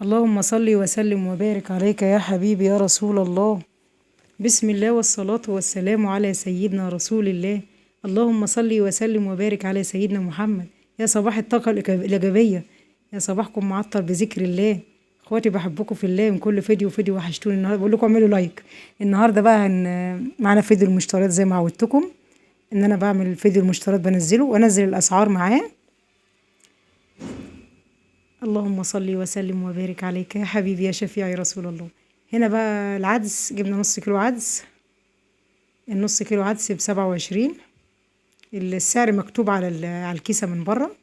اللهم صل وسلم وبارك عليك يا حبيبي يا رسول الله. بسم الله والصلاة والسلام على سيدنا رسول الله. اللهم صل وسلم وبارك على سيدنا محمد. يا صباح الطاقة الإيجابية، يا صباحكم معطر بذكر الله. اخواتي بحبكم في الله، من كل فيديو وفيديو وحشتوني. النهارده بقول لكم اعملوا لايك. النهارده بقى معانا فيديو المشتريات زي ما عودتكم ان انا بعمل فيديو المشتريات، بنزله وانزل الاسعار معاه. اللهم صل وسلم وبارك عليك يا حبيبي يا شفيعي رسول الله. هنا بقى العدس، جبنا نص كيلو عدس. النص كيلو عدس ب27، السعر مكتوب على الكيسة من بره.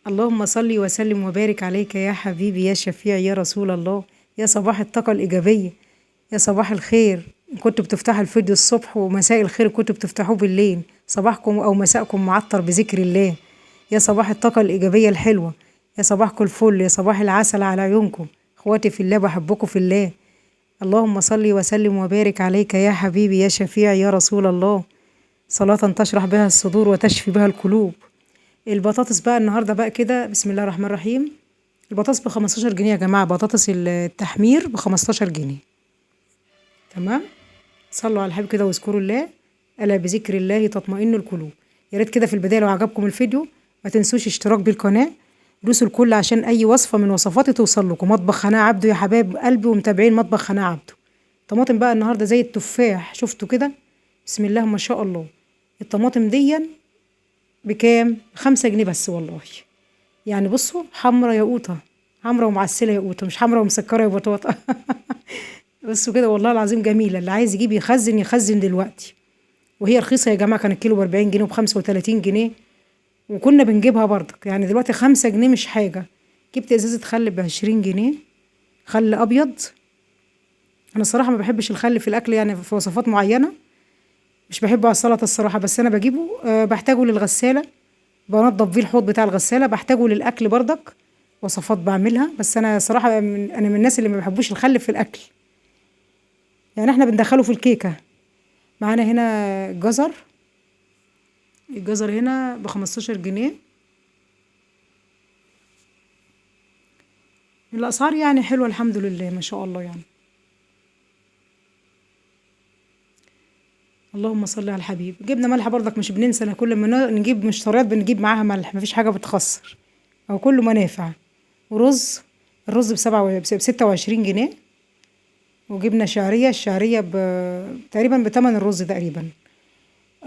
اللهم صل وسلم وبارك عليك يا حبيبي يا شفيعي يا رسول الله. يا صباح الطاقة الإيجابية، يا صباح الخير. كنتوا بتفتحوا الفيديو الصبح، ومساء الخير كنتوا بتفتحوه بالليل. صباحكم أو مساءكم معطر بذكر الله. يا صباح الطاقة الإيجابية الحلوة، يا صباحكم الفل، يا صباح العسل على عيونكم. اخواتي في الله بحبكم في الله. اللهم صل وسلم وبارك عليك يا حبيبي يا شفيعي يا رسول الله. صلاة تشرح بها الصدور وتشفي بها القلوب. البطاطس بقى النهارده بقى كده، بسم الله الرحمن الرحيم. البطاطس ب15 جنيه يا جماعة، بطاطس التحمير ب15 جنيه. تمام، صلوا على الحبيب كده واذكروا الله، ألا بذكر الله تطمئن القلوب. يا ريت كده في البداية لو عجبكم الفيديو ما تنسوش اشتراك بالقناة، دوسوا الكل عشان اي وصفة من وصفاتي توصل لكم. مطبخ هناء عبده يا حبايب قلبي ومتابعين مطبخ هناء عبده. طماطم بقى النهارده زي التفاح، شفتوا كده؟ بسم الله ما شاء الله. الطماطم دي بكام؟ 5 جنيه بس والله. يعني بصوا، حمرا ياقوطه، حمرا ومعسله ياقوطه، مش حمرا ومسكره يا بطاطا. بصوا كده والله العظيم جميلة. اللي عايز يجيب يخزن يخزن دلوقتي، وهي رخيصة يا جماعة. كان الكيلو ب40 جنيه وب35 جنيه، وكنا بنجيبها برضك. يعني دلوقتي 5 جنيه مش حاجة. جبت ازازة خل ب20 جنيه، خل ابيض. انا الصراحة ما بحبش الخل في الاكل، يعني في وصفات معينة مش بحبه على السلطة الصراحة، بس انا بجيبه. بحتاجه للغساله، بنضف بيه الحوض بتاع الغسالة، بحتاجه للاكل برضك، وصفات بعملها. بس انا صراحة انا من الناس اللي ما بحبوش الخل في الاكل، يعني احنا بندخله في الكيكه. معانا هنا جزر، الجزر هنا ب15 جنيه. الاسعار يعني حلوة الحمد لله ما شاء الله يعني. اللهم صل على الحبيب. جبنا ملح برضك، مش بننسى، انا كل ما نجيب مشتريات بنجيب معاها ملح، مفيش حاجة بتخسر، او كله منافع. ورز، الرز ب26 جنيه. وجبنا شعرية، الشعرية تقريبا بتمن الرز تقريبا.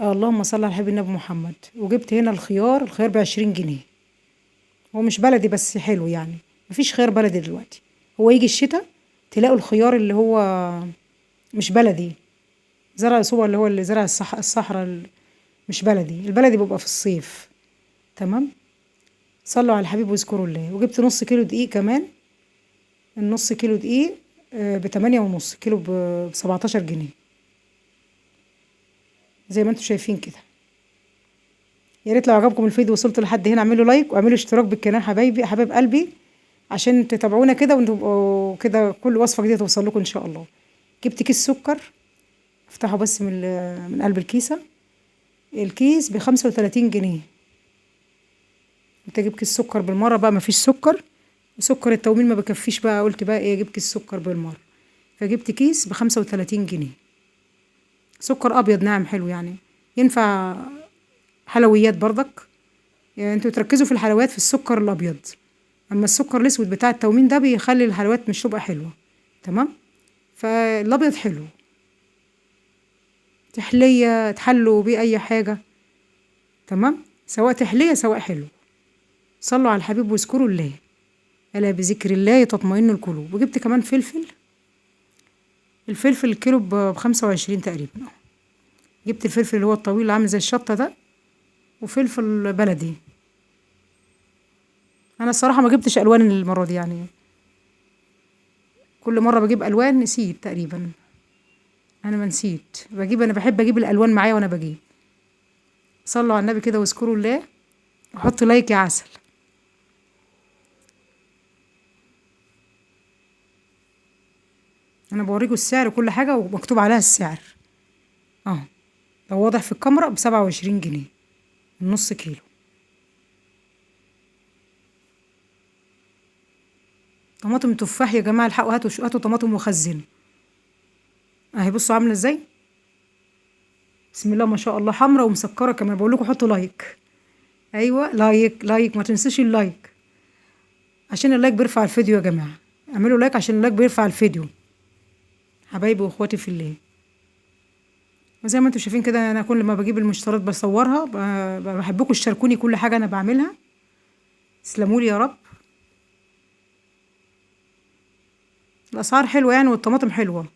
اللهم صل على حبيب النبي محمد. وجبت هنا الخيار، الخيار ب20 جنيه. هو مش بلدي بس حلو يعني، مفيش خيار بلدي دلوقتي. هو يجي الشتاء تلاقوا الخيار اللي هو مش بلدي، زرع صوبة اللي هو اللي زرع الصحراء، مش بلدي. البلدي بيبقى في الصيف. تمام، صلوا على الحبيب واذكروا الله. وجبت نص كيلو دقيق كمان، النص كيلو دقيق ب8.5 كيلو ب17 جنيه زي ما انتم شايفين كده. يا ريت لو عجبكم الفيديو وصلتوا لحد هنا اعملوا لايك واعملوا اشتراك بالقناة حبايبي حبايب قلبي، عشان تتابعونا كده وتبقوا كده كل وصفه جديدة توصل لكم ان شاء الله. جبت كيس سكر، افتحه بس من قلب الكيسة. الكيس ب35 جنيه. قلت اجيب كيس سكر بالمرة بقى، مفيش سكر، سكر التومين ما بكفيش بقى، قلت بقى ايه اجيب كيس سكر بالمرة. فجبت كيس ب35 جنيه، سكر ابيض ناعم حلو يعني، ينفع حلويات برضك. يعني انتوا تركزوا في الحلويات في السكر الابيض، اما السكر الاسود بتاع التومين ده بيخلي الحلويات مش تبقى حلوة. تمام، فالابيض حلو، تحلية تحلوا بيه اي حاجة. تمام، سواء تحلية سواء حلو. صلوا على الحبيب واذكروا الله، الا بذكر الله تطمئن القلوب. وجبت كمان فلفل، الفلفل الكيلو ب25 تقريبا. جبت الفلفل اللي هو الطويل اللي عامل زي الشطه ده، وفلفل بلدي. انا الصراحة ما جبتش الوان المرة دي، يعني كل مرة بجيب الوان، نسيت تقريبا، انا ما نسيت بجيب، انا بحب اجيب الالوان معايا وانا بجيب. صلوا على النبي كده واذكروا الله، وحطوا لايك يا عسل. انا بوريكم السعر وكل حاجة ومكتوب عليها السعر اهو، لو واضح في الكاميرا ب27 جنيه النص كيلو. طماطم تفاح يا جماعة، الحقوا هاتوا طماطم وخزنوا. اهي بصوا عامله ازاي، بسم الله ما شاء الله، حمرا ومسكره كمان. بقول لكم حطوا like، ايوه like like، ما تنسوش ال like عشان ال like بيرفع الفيديو يا جماعة. اعملوا like عشان ال like بيرفع الفيديو حبايبي واخواتي في الله. وزي ما انتم شايفين كده انا كل ما بجيب المشتريات بصورها، بحبكم تشاركوني كل حاجة انا بعملها. تسلمولي يا رب. الاسعار حلوة يعني، والطماطم حلوة.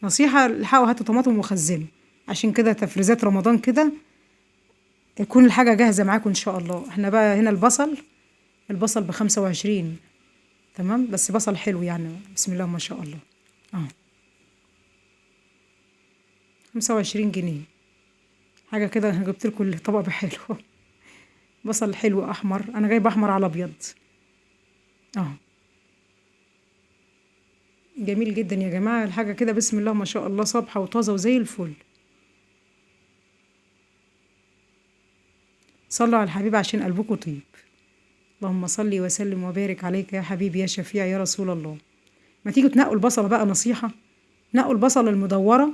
نصيحة الحقوا هاتوا طماطم وخزنوا، عشان كده تفريزات رمضان كده يكون الحاجة جاهزة معاكم ان شاء الله. احنا بقى هنا البصل، البصل ب25، تمام، بس بصل حلو يعني، بسم الله ما شاء الله. 25 جنيه حاجة كده. انا جبت لكم الطبق بحاله. بصل حلو احمر، انا جايبه احمر على ابيض. جميل جدا يا جماعة الحاجة كده، بسم الله ما شاء الله، صبحة وطازه وزي الفل. صلوا على الحبيب عشان قلبكم طيب. اللهم صل وسلم وبارك عليك يا حبيبي يا شفيع يا رسول الله. ما تيجوا تنقوا البصله بقى، نصيحة، نقوا البصله المدوره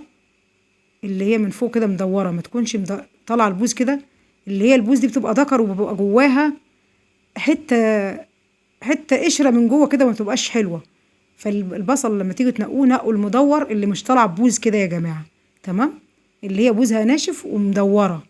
اللي هي من فوق كده مدورة، ما تكونش طالعه البوز كده. اللي هي البوز دي بتبقى ذكر وبيبقى جواها حتة قشرة من جوه كده، ما بتبقاش حلوة. فالبصل لما تيجوا تنقوه نقوا المدور اللي مش طالعه بوز كده يا جماعة، تمام، اللي هي بوزها ناشف ومدوره.